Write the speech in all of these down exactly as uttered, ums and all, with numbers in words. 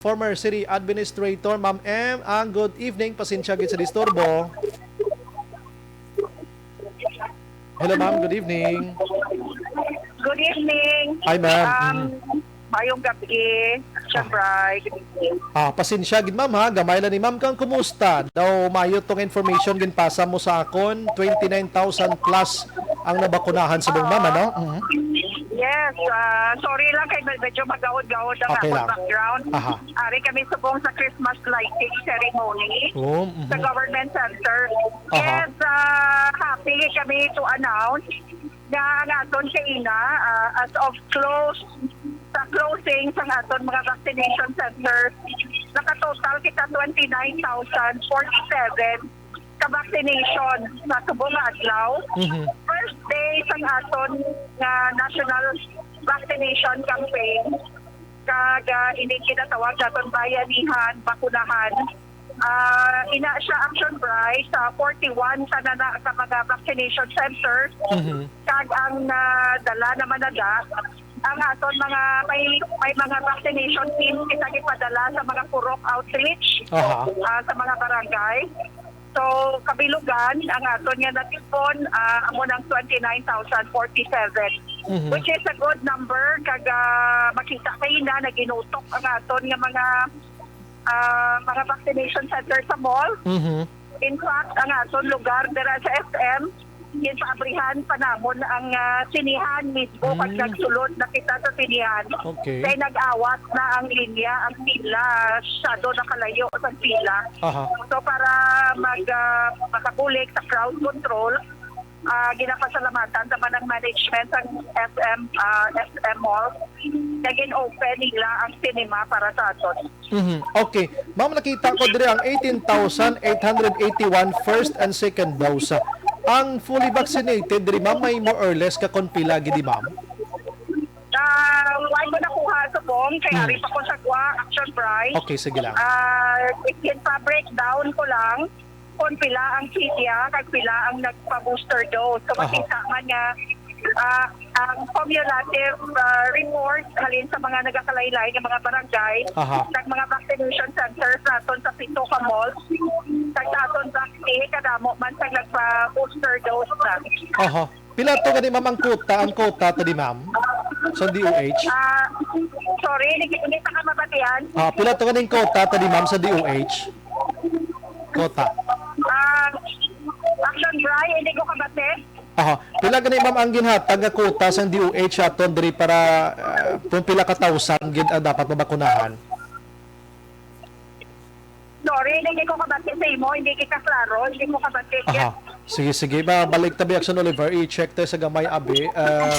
former city administrator, Ma'am M. Ang good evening, pasensya gid sa disturbo. Hello, ma'am. Good evening. Good evening. Hi, ma'am. Um, Mm. Mayong gabi. Siyempre, good evening. Ah, pasensya gid, ma'am, ha. Gamay lang ni ma'am kang kumusta. Daw mayo tong information ginpasa mo sa akon, twenty-nine thousand plus ang nabakunahan sa buong, ma'am, ano? Mhm. Yes, ah, sorry lang kay med- medyo magawod-gawod ang Okay akong lang. background. Aha. Ari kami subong sa Christmas lighting ceremony Oh, mhm. sa government center. Aha. Yes, ah, happy kami to announce nga ang aton kaina, ah, as of close sa closing sa aton mga vaccination center, nakatotal kita twenty-nine thousand forty-seven ka vaccination sa subong nga adlaw. Mhm. First day sa aton nga national vaccination campaign, kag ah, ini ginatawag naton bayanihan, bakunahan. Ah, ina siya, Action Bright, sa forty-one ka na, na ka mga vaccination centers. Mhm. Kag ang ah, dala naman na da, ang aton mga may, may mga vaccination team kita gipadala sa mga purok outreach, Aha. ah, sa mga barangay. So, kabilugan, ang aton nga natipon, ah, amo nang twenty-nine thousand forty-seven, Mhm. which is a good number. Kag ah, makita kayo na naginutok ang aton nga mga ah, mga vaccination center sa mall. Mhm. In fact, ang aton lugar dira sa S M, ginpaabrihan pa namon ang ah, sinihan mismo. Pag Mm. nagsulod na kita sa sinihan, Okay. kay nag-awat na ang linya, ang pila, masyado nakalayo sa pila. Aha. So, para mag, ah, makabulig sa crowd control, ah, ginapasalamatan naman ang management ng S M, ah, S M Mall na gin-open nila ang cinema para sa aton. Mhm. Okay. Ma'am, nakita ko diri ang eighteen thousand eight hundred eighty-one first and second dose. Ang fully vaccinated diri, ma'am, may more or less ka kon pila gid, ma'am? Ah, why ko nakuha subong? Kay Hmm. ari pa ko sa gwa, Action Bright. Okay, sige lang. Ah, ginpa-breakdown ko lang kung pila ang senior kag pila ang nagpa-booster dose. So, Aha. makita man nga ah, ang cumulative ah, report halin sa mga nagakalaylay nga mga barangay, Aha. kag mga vaccination centers naton sa pito ka malls, kag sa aton vaccine, kadamo man sa nagpa-booster dose na. Aha. Pila to gani, ma'am, ang quota? Ang quota to di, ma'am? Sa D O H? Ah, sorry, hindi, hindi pa ka mabatian. Ah, pila to ganing quota to di, ma'am, sa D O H? Quota. Ah, Action Bright, hindi ko kabati. Aha. Pila gani, ma'am, ang ginhatag nga quota sang D O H aton diri para ah, kung pila ka thousand gid ang dapat mabakunahan? Sorry, hindi ko kabati sa imo, hindi kita klaro, hindi ko kabati. Aha. Sige, sige. Mabalik tabi, Action Oliver. I-check tayo sa gamay, abi. Ah,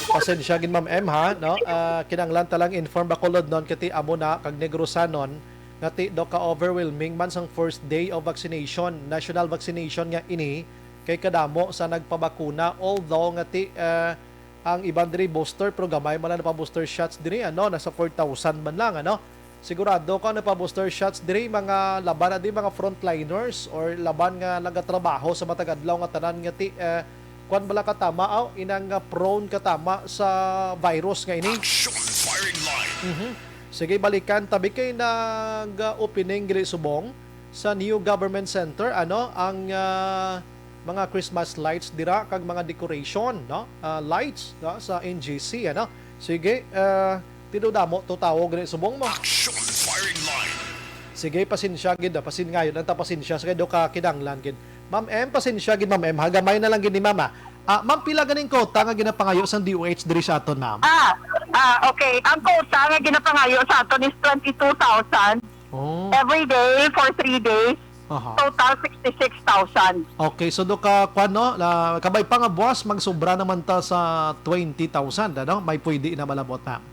pasensya gid, Ma'am M, ha, no? Ah, kinahanglan ta lang inform, Bacolodnon, kati amo na, kag Negrosanon, nga ti daw ka-overwhelming man sang first day of vaccination, national vaccination nga ini, kay kadamo sa nagpabakuna, although nga ti, ah, ang iban diri booster, pero gamay man lang napa-booster shots diri, ano, nasa four thousand man lang, ano. Sigurado ka napa-booster shots diri, mga laban na di, mga frontliners or laban nga nagatrabaho sa matag adlaw nga tanan nga ti, eh, kwan bala ka tama, aw, inang nga prone ka tama sa virus nga ini. Action firing line. Mhm. Sige, balikan tabi kay nag-opening gili subong sa new government center, ano, ang ah, mga Christmas lights dira kag mga decoration, no? Ah, lights, no, sa N G C, ano. Sige, ah, tidudamo to tawo gili subong mo. Action firing line. Sige, pasensya gid, ah, pasin ngayon, ang ta pasensya sa kay do ka kinahanglan gid. Ma'am M, pasensya gid, Ma'am M, ha, gamay na lang gid ni Mama. Ah, ma'am, pila ganing quota nga ginapangayo sang D O H diri sa aton, ma'am? Ah, ah, okay. Ang quota nga ginapangayo sa aton is twenty-two thousand Oh. every day for three days. Aha. Total sixty-six thousand. Okay, so do ka, kwan, no, na, kabay pa nga buwas, magsobra naman ta sa twenty thousand, ano? May pwede na malabot, ma'am.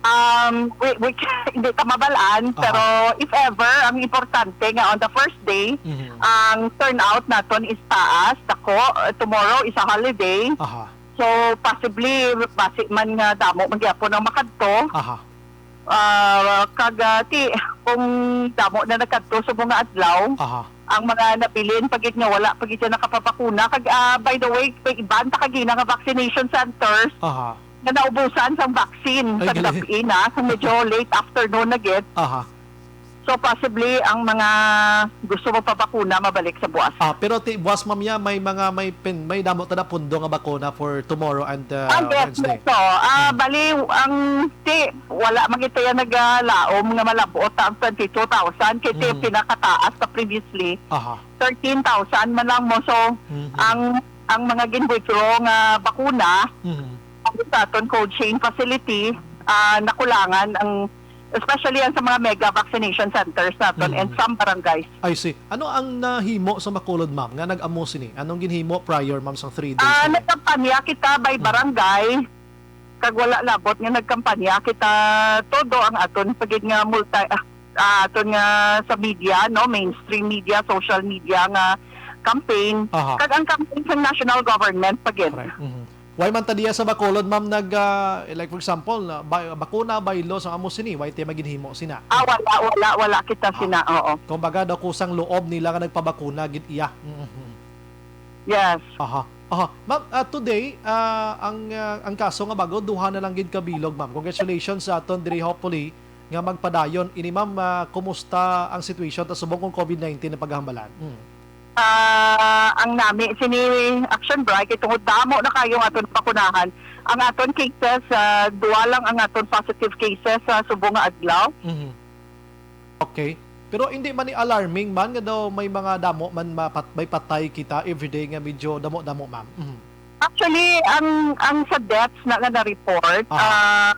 Um, we, we, hindi ta mabalaan, Aha. Pero if ever, ang importante nga on the first day, Mhm. ang turnout naton is taas, dako. Uh, tomorrow is a holiday. Aha. So, possibly, basi man nga damo man gyapon ang makadto. Aha. Ah, kag, ah, ti, kung damo na nagkadto sa mga adlaw, Aha. ang mga nabilin pa gid nga wala pa gid siya nakapabakuna. Kag, ah, by the way, may iban ta kagina nga vaccination centers Aha. nga naubusan sang vaccine Ay, sa galing. Gabi na, so medyo late afternoon na gid. Aha. So possibly ang mga gusto mo pa bakuna mabalik sa buwas. Ah, pero ti buwas, ma'am, ya, may mga, may pin-, may damo ta na pundo nga bakuna for tomorrow and, uh, Ah, yes, Wednesday. Yes, so, ah, Hmm. bali, ang ti, wala man kita yan nagalaom nga malabot ang twenty-two thousand, kasi Hmm. pinakataas sa previously, Aha. thirteen thousand man lang mo. So, Mhm. ang, ang mga gin-withdraw nga bakuna, Mhm. ang sa aton cold chain facility, ah, nakulangan ang, especially ang sa mga mega vaccination centers naton and Mhm. some barangays. I see. Ano ang nahimo sa Bacolod, ma'am, nga nag-amo sini? Anong ginhimo prior, ma'am, sa three days Ah, na? Nagkampanya kita by Mhm. barangay, kag wala labot nga nagkampanya kita, todo ang aton pagid nga multi, ah, ah, aton nga sa media, no, mainstream media, social media nga campaign, Aha. kag ang campaign sa national government pagid. Correct. Mhm. Why man ta diya sa Bacolod, ma'am, nag, ah, like for example, ah, ba-, bakuna, baylo sa amo sini, why ti maginhimo sina? Ah, wala, wala, wala kita Ah. sina, oo. Kumbaga daw kusang loob nila nga nagpabakuna gid iya. Mhm. Yes. Aha. Aha. Ma'am, ah, today, ah, ang, ah, ang kaso nga bag-o, duha na lang gid ka bilog, ma'am. Congratulations sa aton diri, hopefully, nga magpadayon. Ini, ma'am, ah, kumusta ang situation ta subong kung covid nineteen ang paghambalan? Mm. Ah, ang nami sini Action Bright, kay tungod damo na kayo ang aton bakunahan. Ang aton cases, ah, duha lang ang aton positive cases sa subong nga adlaw. Mhm. Okay. Pero hindi man ni alarming man nga daw may mga damo man mapat-, may patay kita everyday nga medyo damo-damo, ma'am. Mhm. Actually, ang, ang sa deaths na nga na-report, Aha. ah,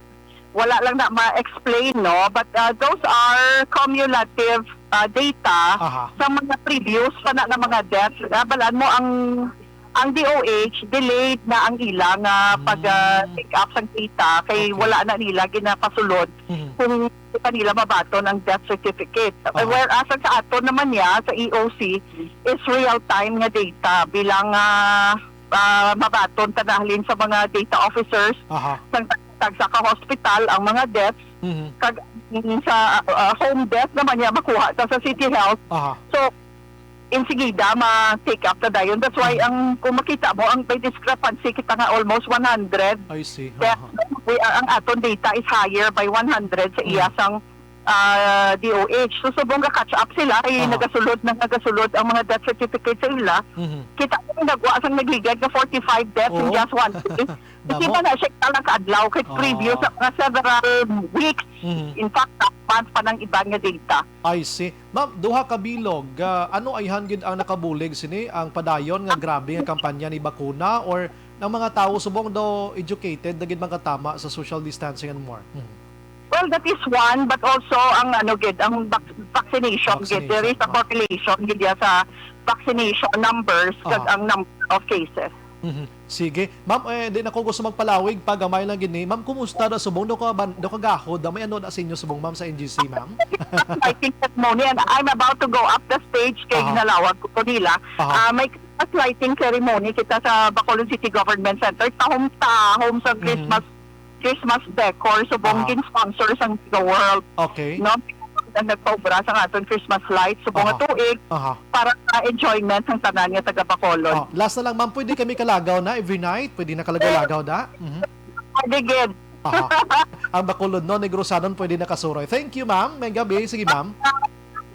wala lang na ma-explain, no? But, ah, those are cumulative, ah, data Aha. sa mga previous pa na nga mga deaths. Ah, balaan mo ang, ang D O H, delayed na ang ila nga pag, ah, Mm. take up sang data kay Okay. wala na nila ginapasulod Mhm. kung di pa nila mabaton ang death certificate. Aha. Whereas ang sa aton naman niya, sa E O C, is real-time nga data bilang, ah, ah, mabaton ta nahalin sa mga data officers Aha. sang tag-, tagsa ka hospital ang mga deaths, Mhm. kag, mm, sa, ah, home death naman niya makuha ta sa City Health. Aha. So, insigida ma-take up ta dayon. That's why Mhm. ang, kung makita mo, ang may discrepancy kita nga almost one hundred I see. deaths. Aha. We are, ang aton data is higher by one hundred sa iya Mhm. sang, ah, D O H. So, subong ga-catch up sila, kay Aha. nagasulod na nagasulod ang mga death certificate sa ila. Mhm. Kita mo, nagwa sang nagligad nga forty-five deaths in Oo. just one day. Damo. Kita na siya lang kaadlaw kay Ah. previous sa mga several weeks. Mhm. In fact, months pa ng iban nga data. I see. Ma'am, duha ka bilog, ah, ano ayhan gid ang nakabulig sini? Ang padayon nga grabe nga kampanya ni bakuna, or ang mga tawo subong daw educated na gid man katama sa social distancing and more? Mhm. Well, that is one, but also ang ano gid, ang vac-, vaccination gid. There is a Vaccination, ah. correlation gid ya sa vaccination numbers kag Aha. ang number of cases. Mhm. Sige. Ma'am, eh, di na ko gusto magpalawig pa, gamay lang gid ni. Ma'am, kumusta na subong? Do ka ban-, do ka gahod? Da may ano na sa inyo subong, ma'am, sa N G C, ma'am? Lighting ceremony, and I'm about to go up the stage kay Aha. ginalawag ko to nila. Aha. Ah, may Christmas lighting ceremony kita sa Bacolod City Government Center. Tahom-tahom sa Mhm. Christmas, Christmas decor. Subong Aha. gin-sponsor sang Giga World. Okay. No? Ang nagpaubra sa aton Christmas lights, subong nga Aha. tuig, Aha. para sa enjoyment sang tanan nga taga Bacolod. Oh, last na lang, ma'am, pwede kami kalagaw na every night? Pwede na kalagaw-lagaw da? Mhm. Pwede gid. Aha. Ang Bacolod, no, Negrosanon, pwede na kasuroy. Thank you, ma'am. May gabi. Sige, ma'am.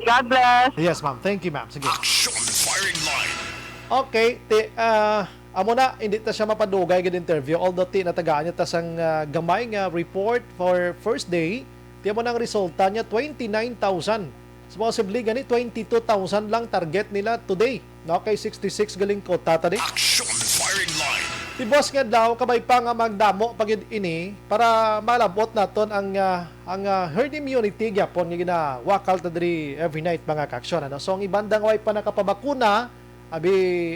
God bless. Yes, ma'am. Thank you, ma'am. Sige. Action Firing Line. Okay, ti, ah, amo na, hindi ta siya mapadugay gid interview. Although ti natagaan niya ta sang, ah, gamay nga report for first day, ti amo na ang resulta niya, twenty-nine thousand. Supposedly, gani, twenty-two thousand lang target nila today. No, kay sixty-six galing kota ta di. Action Firing Line. Ti buwas nga adlaw, kabay pa nga magdamo pa gid ini para malab-ot naton ang, ah, ang, ah, herd immunity gyapon nga ginawakal ta diri every night, mga kaaksyon, ano? So, ang iban da nga way pa nakapabakuna, abi,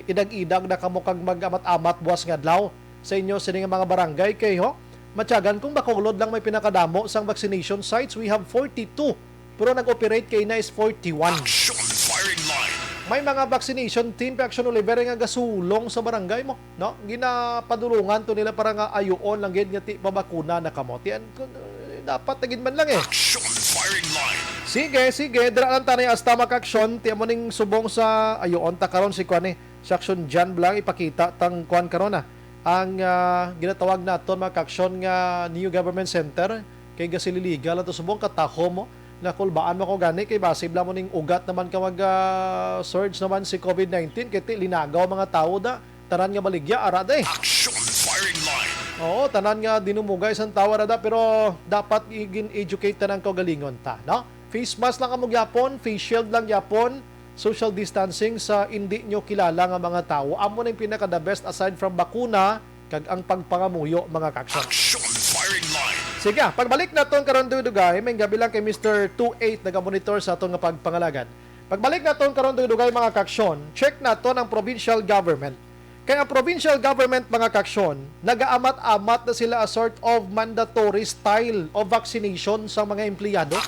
idag-idag na kamo kag mag-amat-amat buwas nga adlaw sa inyo sini nga mga barangay kay, ho, matyagan kung Bacolod lang may pinakadamo sang vaccination sites, we have forty-two. Pero nag-operate kay na is forty-one. Action Firing Line. May mga vaccination team, Action Oliver, nga gasulong sa barangay mo, no? Ginapadulungan to nila para nga ayuon lang gid nga ti pabakuna na kamo. Ti an-, kun-, eh, dapat na gid man lang, eh. Action Firing Line. Sige, sige, dira lang tanay hasta maka-action. Ti amo ning subong sa ayuon ta karon si kuan, eh, si Action Jan Blang ipakita tang kuan karon, ah. ang ah, ginatawag naton, mga kaaksyon, nga new government center kay gasililiga lang to subong katahom mo. Nakulbaan mo ko gani kay basig lang mo ning ugat naman ka mag ah, surge naman si covid nineteen kay ti linagaw ang mga tawo da. Tanan nga baligya ara da eh. Action firing line. Oo, tanan nga dinumugay sang tawo ara da, pero dapat i-, gin-educate tanan kaugalingon ta, no? Face mask lang kamo gyapon, face shield lang gyapon, social distancing sa indi nyo kilala nga mga tawo. Amo na yung pinaka the best aside from bakuna kag ang pagpangamuyo, mga kaaksyon. Action firing line. Sige, pagbalik naton karon, dugay-dugay, may gabi lang kay Mister two eight nagamonitor sa aton nga pagpangalagad. Pagbalik naton karon, dugay-dugay, mga kaaksyon, check naton ang provincial government. Kay ang provincial government, mga kaaksyon, nagaamat-amat na sila a sort of mandatory style of vaccination sa mga empleyado.